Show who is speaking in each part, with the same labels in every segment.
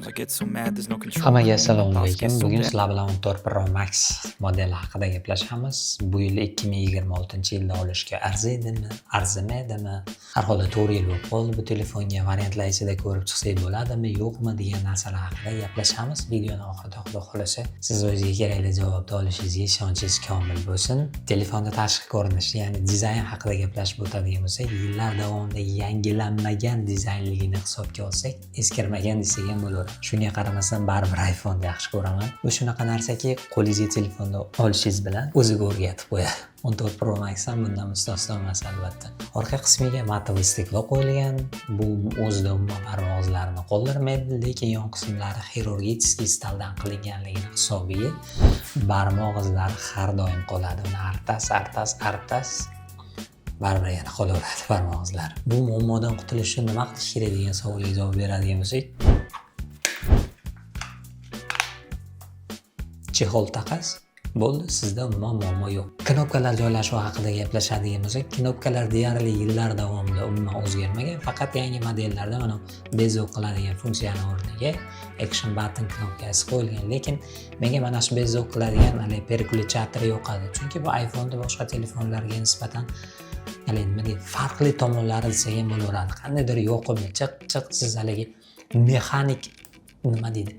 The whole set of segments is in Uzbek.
Speaker 1: I get so mad, there's no control.
Speaker 2: Hammaga
Speaker 1: My
Speaker 2: assalomu
Speaker 1: thoughts get
Speaker 2: alaykum.
Speaker 1: so
Speaker 2: Bugun
Speaker 1: bad.
Speaker 2: sizlar bilan 14 Pro Max modeli haqida gaplashamiz. Bu yil 2026-yilda olishga arziydimi, arzimaydimi? Har holda 4 yil bo'lib qoldi bu telefonga. Variantlar ichida ko'rib chiqsak bo'ladimi, yo'qmi degan narsalar haqida gaplashamiz. Videoni oxirida Xudo xolasa siz o'zingizga kerakli javobni olishingizga ishonchingiz komil bo'lsin. Telefonda tashqi ko'rinishi, ya'ni dizayn haqida gaplashib o'tadigan bo'lsak, yillar davomida yangilanmagan dizaynligini hisobga olsak, eskirmagan desak ham bo'laveradi. Shunga qaramasdan baribir iPhone'ni yaxshi ko'raman. Bu shunaqa narsaki, qo'lingizga telefonni olishingiz bilan o'ziga o'rgatib qo'yadi. 14 Pro Max ham bundan mustasno emas albatta. Orqa qismiga матовый стекло qo'yilgan. Bu o'zida umuman barmoq izlarini qoldirmaydi, lekin yon qismlari хирургический staldan qilinganligini hisobiga barmoq izlari har doim qoladi. Uni artasiz, artasiz, artasiz baribir yana qolaveradi barmoq izlari. Bu muammodan qutulish uchun nima qilish kerak degan savolga javob beradigan bo'lsak, chexol taqasiz, bo'ldi, sizda umuman muammo yo'q. Knopkalar joylashuvi haqida gaplashadigan bo'lsak, knopkalar deyarli yillar davomida umuman o'zgarmagan. Faqat yangi modellarda mana bezov qiladigan funksiyani o'rniga action button knopkasi qo'yilgan. Lekin menga mana shu bezov qiladigan haligi переключатель yoqadi. Chunki bu iPhone'da boshqa telefonlarga nisbatan haligi nima deydi, farqli tomonlari desak ham bo'laveradi. Qandaydir yoqimli, chiq chiq siz haligi mexanik nima deydi,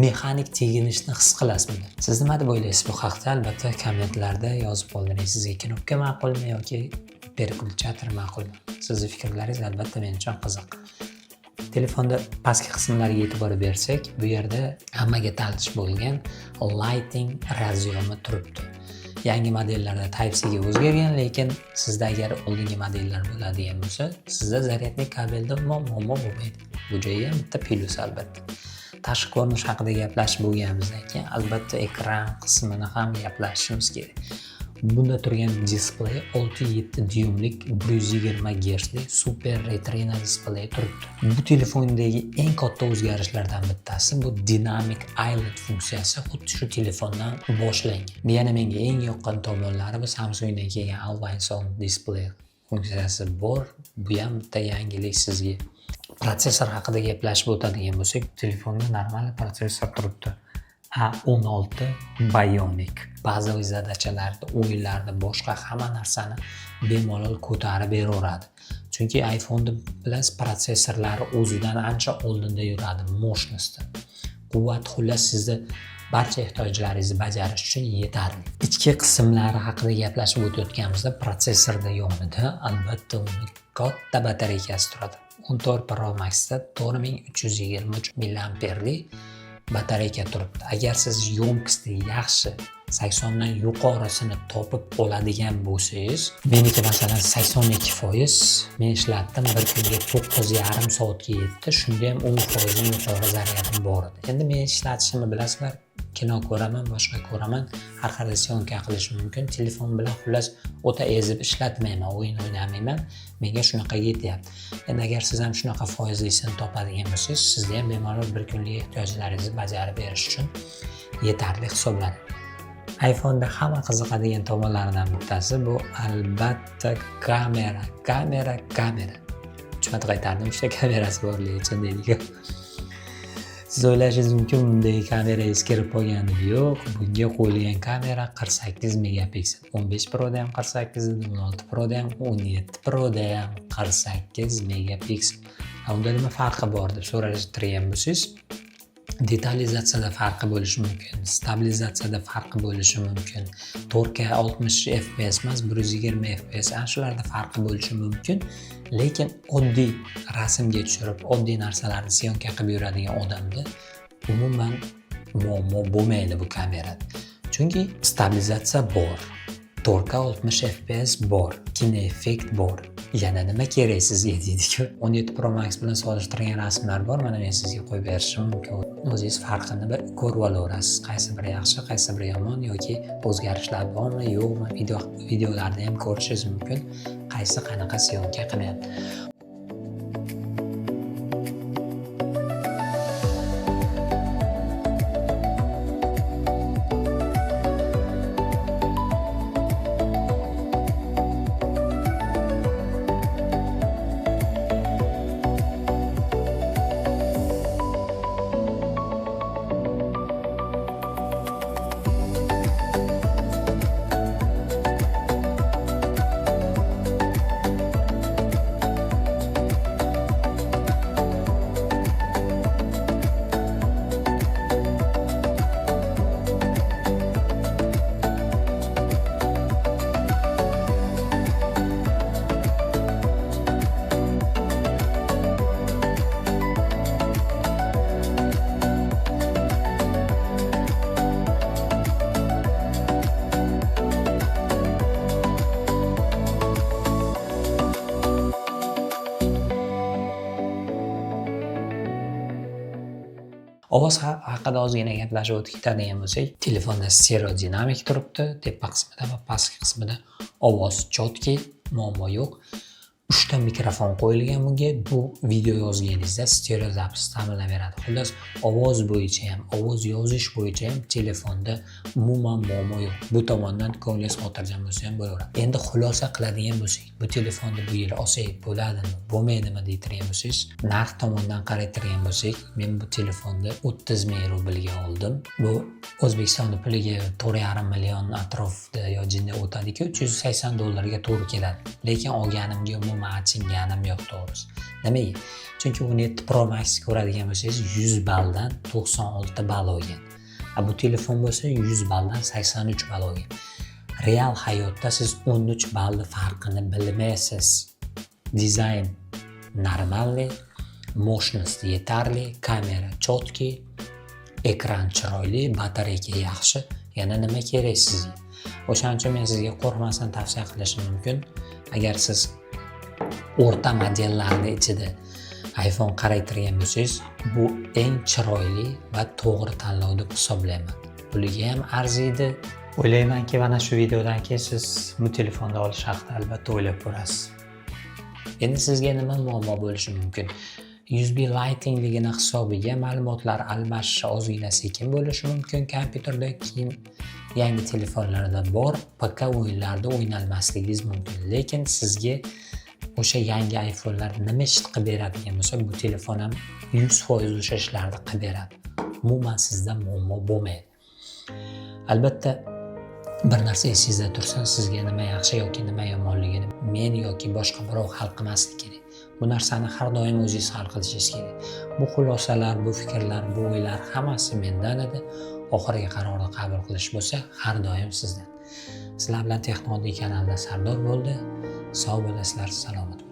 Speaker 2: mexanik teginishni his qilasiz bunda. Siz nima deb o'ylaysiz bu haqda? Albatta kommentlarda yozib qoldiring. Sizga knopka ma'qulmi yoki переключатель ma'qulmi? Sizni fikrlaringiz albatta men uchun qiziq. Telefonda pastki qismlarga e'tibor bersak, bu yerda hammaga tanish bo'lgan Lightning разъём i turibdi. Yangi modellarda Type-C ga o'zgargan, lekin sizda agar oldingi modellar bo'ladigan bo'lsa, sizda зарядный kabelda umuman muammo bo'lmaydi. Bu joyi ham bitta plyus albatta. Tashqi ko'rinish haqida gaplashib bo'lganimizdan keyin albatta ekran qismini ham gaplashishimiz kerak. Bunda turgan displey 6.7 dyumlik 120 gertsli Super Retina displey turibdi. Bu telefondagi eng katta o'zgarishlardan bittasi bu Dynamic Island funksiyasi xuddi shu telefondan boshlangan. Yana menga eng yoqqan tomonlari bu Samsungdan kelgan Always On display funksiyasi bor. Bu ham bitta yangilik sizga. Protsessor haqida gaplashib o'tadigan bo'lsak, telefonda normal protsessor turibdi. A16 Bionic. Bazaviy задача larni, o'yinlarni, boshqa hamma narsani bemalol ko'tarib beraveradi. Chunki iPhone'ni bilasiz, protsessorlari o'zidan ancha oldinda yuradi мощность da. Quvvat xullas sizni barcha ehtiyojlaringizni bajarish uchun yetarli. Ichki qismlari haqida gaplashib o'tayotganimizda protsessorda yonida albatta uni katta batareykasi turadi. 14 Pro Max'da 4323 milliamperli batareyka turibdi. Agar siz ёмкость i yaxshi 80 dan yuqorisini topib oladigan bo'lsangiz, meniki masalan 82%, men ishlatdim, bir kunga 9,5 soatga yetdi. Shunda ham 10% dan yuqori zaryadim bor edi. Endi men ishlatishimni bilasizlar, kino ko'raman, boshqa ko'raman, har xil съёмка qilishim mumkin. Telefon bilan xullas o'ta ezib ishlatmayman, o'yin o'ynamayman. Menga shunaqa yetyapti. Endi agar siz ham shunaqa foizlisini topadigan bo'lsangiz, sizda ham bemalol bir kunlik ehtiyojlaringizni bajarib berish uchun yetarli hisoblanadi. iPhone'da hamma qiziqadigan tomonlaridan bittasi bu albatta kamera, kamera, kamera. 3 marta qaytardim, 3 ta kamerasi borligi uchun deydi. Siz o'ylashingiz mumkin bundagi kamera eskirib qolgan deb. Yo'q, bunga qo'yilgan kamera 48 megapiksel. 15 Pro'da ham 48 edi, 16 Pro'da ham, 17 Pro'da ham 48 megapiksel. Unda nima farqi bor deb so'rashtirgan bo'lsangiz, detalizatsiyada farqi bo'lishi mumkin, stabilizatsiyada farqi bo'lishi mumkin. 4K 60 FPS emas, 120 FPS, ana shularda farqi bo'lishi mumkin. Lekin oddiy rasmga tushirib, oddiy narsalarni съёмка qilib yuradigan odamda umuman muammo bo'lmaydi bu kamerada. Chunki stabilizatsiya bor, 4K 60 FPS bor, kinoeffekt bor. Yana nima kerak sizga deydi-ku. 17 Pro Max bilan solishtirgan rasmlar bor, mana men sizga qo'yib berishim mumkin. O'zingiz farqini bir ko'rib olaverasiz. Qaysi biri yaxshi, qaysi biri yomon yoki o'zgarishlar bormi, yo'qmi, videolarda ham ko'rishingiz mumkin. Qaysi qanaqa съёмка qilyapti. Ovoz haqida ozgina gaplashib o'tib ketadigan bo'lsak, telefonda stereo dinamik turibdi tepa qismida va pastki qismida. Ovoz четкий, muammo yo'q. Uchta mikrofon qo'yilgan bunga. Bu video yozganingizda stereo запись ta'minlab beradi. Xullas, ovoz bo'yicha ham, ovoz yozish bo'yicha ham telefonda umuman muammo yo'q. Bu tomondan ko'nglingiz xotirjam bo'lsa ham bo'laveradi. Endi xulosa qiladigan bo'lsak, bu telefonni bu yil olsak bo'ladimi, bo'lmaydimi deydigan bo'lsangiz, narx tomondan qaraytirgan bo'lsak, men bu telefonni 30 000 rublga oldim. Bu O'zbekistonni puliga 4,5 million atrofida yo jinday o'tadiku, 380 dollarga to'g'ri keladi. Lekin olganimga umuman achinganim yo'q, to'g'risi. Nimaga? Chunki 17 Pro Max ko'radigan bo'lsangiz, 100 balldan 96 ball olgan. A bu telefon bo'lsa 100 balldan 83 ball olgan. Real hayotda siz 13 ballni farqini bilmaysiz. Dizayn нормальный, мощность yetarli, kamera четкий, ekran chiroyli, батарейка yaxshi. Yana nima kerak sizga? O'shaning uchun men sizga qo'rqmasdan tavsiya qilishim mumkin. Agar siz o'rta modellarni ichida iPhone qaraytirgan bo'lsangiz, bu eng chiroyli va to'g'ri tanlov deb hisoblayman. Puliga ham arziydi. O'ylaymanki, mana shu videodan keyin siz bu telefonni olish haqida albatta o'ylab ko'rasiz. Endi sizga nima muammo bo'lishi mumkin? USB Lightningligini hisobiga ma'lumotlar almashishi ozgina sekin bo'lishi mumkin kompyuterda, keyin yangi telefonlarda bor ПК o'yinlarida o'ynalmasligingiz mumkin. Lekin sizga o'sha yangi iPhone'lar nima ish qilib beradigan bo'lsa, bu telefon ham 100% o'sha ishlarni qilib beradi. Umuman sizda muammo bo'lmaydi. Albatta, bir narsa esingizda tursin: sizga nima yaxshi yoki nima yomonligini men yoki boshqa birov hal qilmasligi kerak. Bu narsani har doim o'zingiz hal qilishingiz kerak. Bu xulosalar, bu fikrlar, bu o'ylar hammasi mendan edi. Oxirgi qarorni qabul qilish bo'lsa har doim sizdan. Sizlar bilan Texnooddiy kanalida Sardor bo'ldi. Sog' bo'lasizlar, salomat.